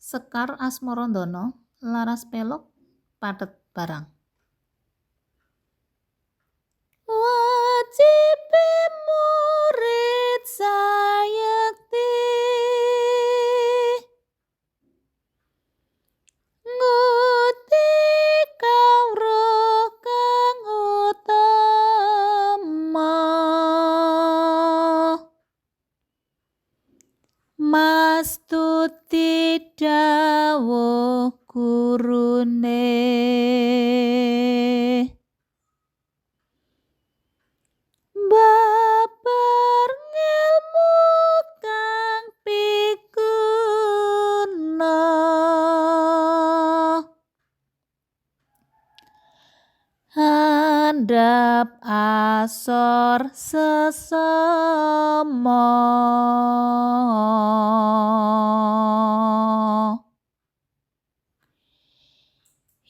Sekar Asmarandana laras pelog pathet barang. Wajibe murid sayekti nguti kawruh kang utama, mastuti dawuh gurune, babar ngelmu kang piguna, andhap asor sesama.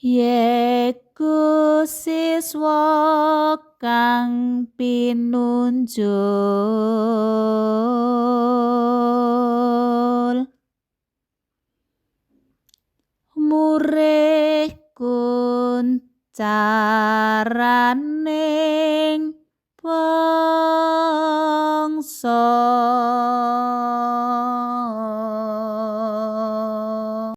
Yeku siswa kang pinunjul, murih kuncaraning bangsa.